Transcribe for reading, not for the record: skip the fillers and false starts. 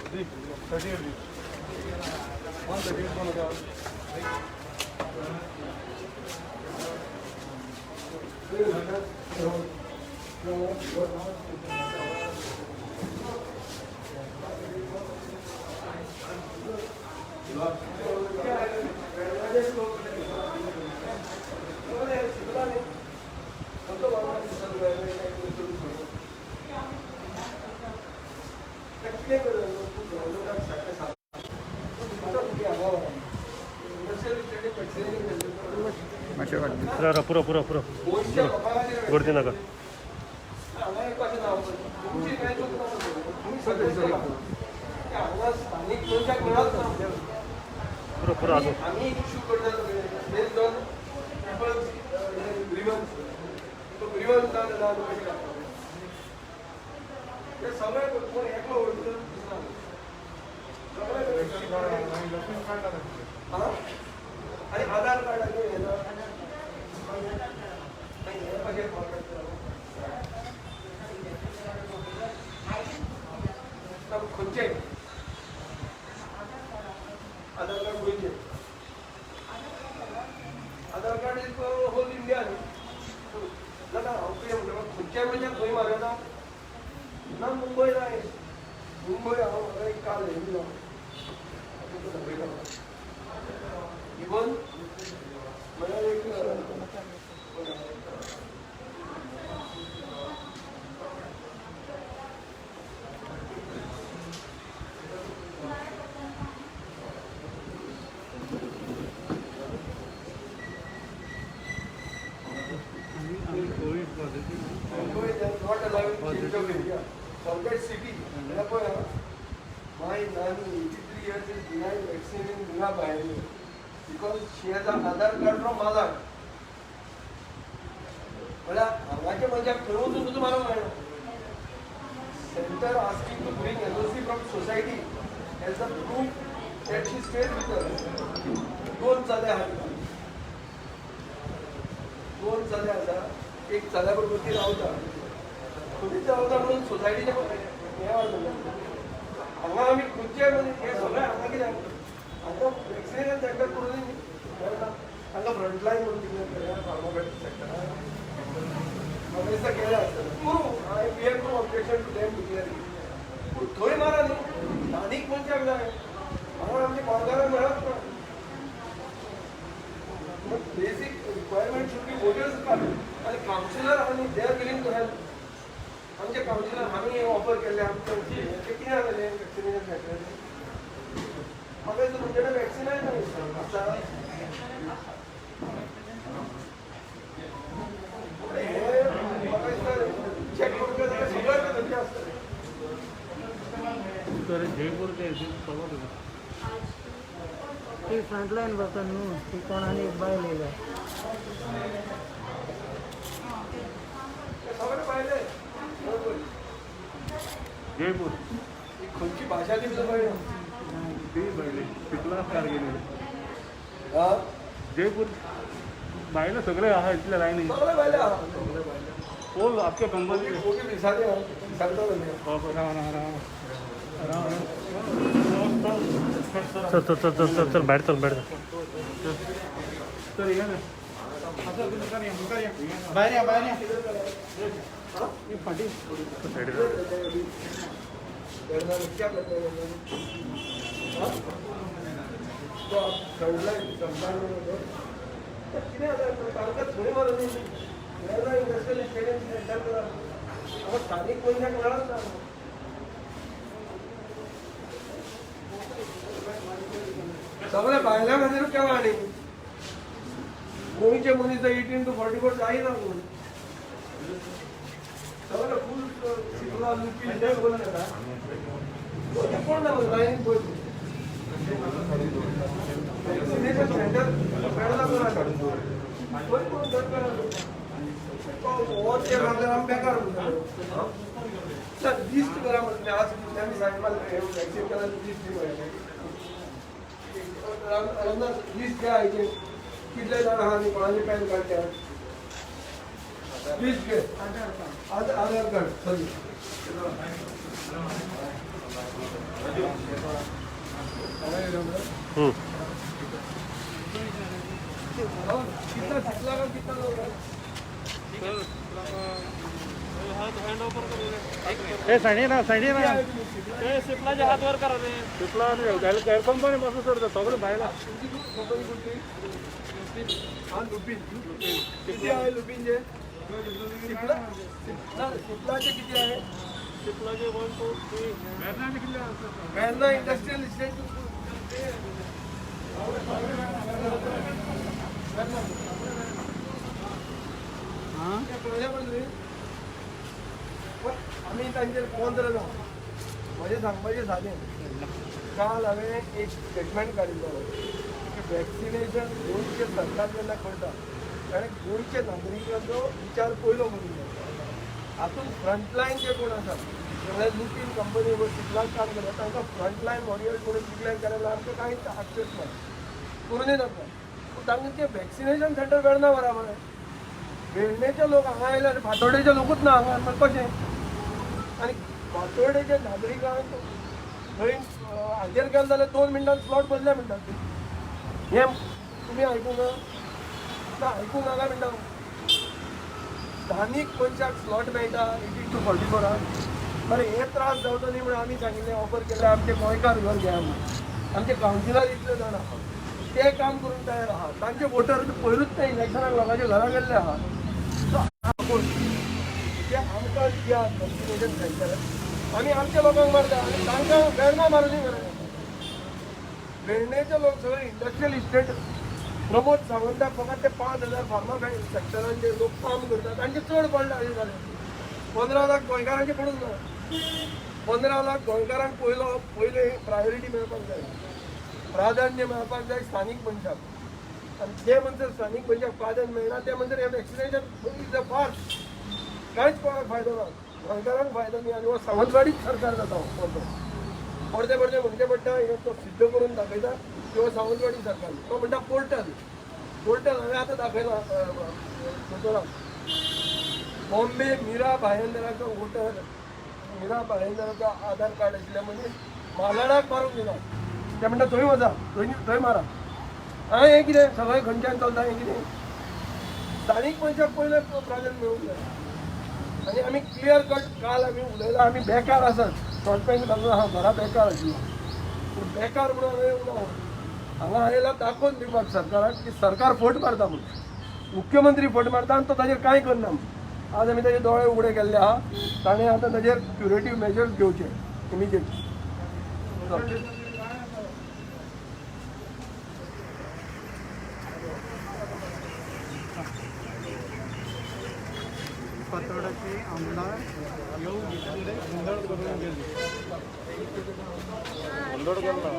38 138 दोन हजार. रा पुरो पुरो पुरो गर्दी नाका. स्थानीक मनशाक मेळत ना. पुरो पुरो आसूं. आमी इश्यू करता बेस्ड ऑन पिपल्स ग्रिवन्स. तो ग्रिवन्स ना जाल्यार आमी कशें काडटले? ते सगळे कोण एकलो वयता दिसना. सगळे आं? आनी आधार कार्डाचेर हें ना. मागीर हें कशें फॉरवर्ड करप? ना, खंयचें आधार कार्ड? गोंयचें Aadhaar card is whole India न्ही. ना ना, हांव कितें म्हणटा, खंयच्याय मनशाक खंय मारता ना. मुंबय ना, मुंबय हांव म्हाका एक काल हें दिलो, तुमकां दाखयता. इवन म्हळ्यार एक Mumbai, they are not allowing change of area. Forget city. म्हळ्यार पळय आं, my nani, 83 years, is denied vaccine in Mira Bhayandar because she has a Aadhaar card from Malad. म्हळ्यार हांगाच्या मनशाक थंय वचून सुद्दां मारूंक मेळना. Center asking to bring NOC from society as the proof that she stays with us. दोन चले आहा तिका. दोन चले आसा. एक चल्या बरोबर ती रावता. खंयच रावता म्हणून सोसायटीचे हें वाडटा. हांगा आमी खंयचे मनीस हे सगळे हांगा कितें, हांगा वॅक्सिनेशन सेंटर करून मेळना. हांगा फ्रंटलायन म्हणून डिक्लेअर केल्या फार्मामेडिकल सेक्टरान. म्हाका दिसता केलें आसतलें. करूं, I we have no objection to them declaring, पूण थंय मारा न्ही, स्थानीक मनशाक जाय. हांगा आमच्या कोणकाराक मेळत ना. Basic requirement should be voters card आनी कावन्सिलर आनी they are willing to help. आमचे कावन्सिलर आमी ऑफर केल्ले आमचे ते कितें जालें वॅक्सिनेशन सेंटर. म्हाका दिसता तुमचे कडेन वॅक्सिनाय ना आसा. हे म्हाका दिसता चॅक करून जाल्यार सगळ्याक धंदे आसतले. जयपूर ते खबर. ती फ्रंटलायन वर्कर न्हू ती, कोण आनी एक बायल येयल्या. ते सगळे पाहिले बरोबर. जयपूर. ही खंयची भाशा ती सुद्दां कळना. ती पयली तितला कार गेली. हा. जयपूर भायले सगळे आहा इतले लायनी. सगळे भायले आहा, सगळे भायले. कोण आख्खे कंपनी. मोठी दिसांनी आहा, सांगता तुमी. राव राव. चल चल चल चल चल चल, भायर चल, भायर चल. चल या ना. भायर या, भायर या. फाटी. सायडीन. क्या करता है? तो फ्रंटलायन कितें जाता, तांकां थंय मारून वेर्णा इंडस्ट्रियल इस्टेटीन सेंटर करा. हांगा स्थानीक मनशाक मेळत ना. सगळे भायल्या खातीर केला. आनी गोंयचे मनीस 18 to 44 जायना कोण. सगळे फूल सिपला लुपी ते करून येता. कोण ना लायनीन पळय. वॅक्सिनेशन सेंटर वेर्णा करा, खंय कोण धरता हो ते घातल्यार आमी बेकार उरतले. सर, लिस्ट करा म्हटलें. आज आमी सायन मारलें, वॅक्सिन केला, लिस्ट दी म्हणलें. रामदास, लिस्ट घे आयचें. कितले जाण आहा न्ही, कोणाचे पॅन कार्ड ते लिस्ट घे. आधार कार्ड. आधार कार्ड, सॉरी. कितना सिपला का कितना लोग है? हे सायडीन ना, सायडीन ना. सिपलाचे हात वर करा रे. सिपला कंपनी बसून सोडता सगळं भायला. तुमची कंपनी कुठली? हा, लुपिन. किती आहे लुपिनचे? सिपला, सिपलाचे किती आहे? सिपलाचे 1 2 3. Verna industrial estate. आमी तांचेर 15 जाण. म्हजें सांगपाचें जालें, काल हांवें एक स्टेटमेंट काडिल्लो की वॅक्सिनेशन गोंयचें सरकार जेन्ना करता ताणें गोंयच्या नागरिकांचो विचार पयलो करूंक जाय. हातूंत फ्रंटलायन जे कोण आसा, म्हळ्यार लुपीन कंपनी व सिपलाक काम करता, तांकां फ्रंटलायन वॉरियर्स म्हणून डिक्लेअर केलें जाल्यार आमकां कांयच आक्षेप ना, करूनय नाका. पूण तांकां तें वॅक्सिनेशन सेंटर वेर्ना बराबर आहे. वेर्णेचे लोक हांगा आयले आनी फातोडेचे लोकूच ना हांगा, मागीर कशें? आनी फातोडेच्या नागरिकांक थंय हाजेर गेले जाल्यार 2 मिनटान स्लॉट बदले म्हणटात. हें तुमी आयकूंक ना? ना आयकूंक नाका म्हणटा. स्थानीक मनशाक स्लॉट मेळटा 18 to 44. बरें, हे त्रास जावचो न्ही म्हणून आमी सांगिल्लें, ऑफर केलें, आमचे गोंयकार घर घेया म्हणून. आमचे कावन्सिलर इतले जाण आहा, ते काम करूंक तयार आहा. तांचे वोटर पयरूच ते इलेक्शनाक लोकांच्या घरा गेल्ले आहा. सो आपूण ते आमकां दियात वॅक्सिनेशन सेंटर, आमी आमच्या लोकांक मारता आनी तांकां वेर्ना मारूनी मरे. वेर्णेचे लोक सगळे इंडस्ट्रियल इस्टेट प्रमोद सावंताक फकत ते 5,000 फार्मा सेक्टरान जे लोक काम करतात तांचे चड पडले अशें जालें. 15 लाख गोंयकारांचे पडूंक ना. 15 लाख गोंयकारांक पयलो पयले प्रायोरिटी मेळपाक जाय, प्राधान्य मेळपाक जाय स्थानीक मनशाक. आनी जे म्हणसर स्थानीक मनशाक प्राधान्य मेळना ते म्हणसर हें वॅक्सिनेशन is a farce. कांयच कोणाक फायदो ना, गोंयकारांक फायदो न्ही. आनी हो सावंतवाडीच सरकार जाता हो परतो परते परते म्हणचें पडटा. हें तो सिद्ध करून दाखयता की हो सावंतवाडी सरकार. तो म्हणटा पोर्टल, पोर्टल हांवें आतां दाखयलां दोतोराक. बॉम्बे मिरा भायंदराचो वोटर, मिरा भायंदराचो आधार कार्ड आशिल्ल्या मनीस मालाडाक मारूंक दिना. ते म्हणटा थंय वचा, थंय थंय मारा. हांवें हें कितें सगळें खंयच्यान चलता हें कितें? स्थानीक मनशाक पयलें प्राधान्य मेळूंक जाय. आनी आमी क्लियर कट काल आमी उलयला. आमी बेकार आसात, शॉर्ट पॅन्ट घालून आहा, घरा बेकार आशिल्लो, पूण बेकार म्हणून हांवें येवंक ना. हांगा आयला दाखोवन दिवपाक सरकाराक की सरकार फट मारता म्हणून, मुख्यमंत्री फट मारता आनी तो ताजेर कांय करना म्हणून. आज आमी ताजे दोळे उगडे केल्ले आहा. ताणें आतां ताजेर क्युरेटीव मेजर्स घेवचे इमिजिएट. फातोर्डाचे आमदार येऊन इकडे गोंधळ करून गेले. गोंधळ केला.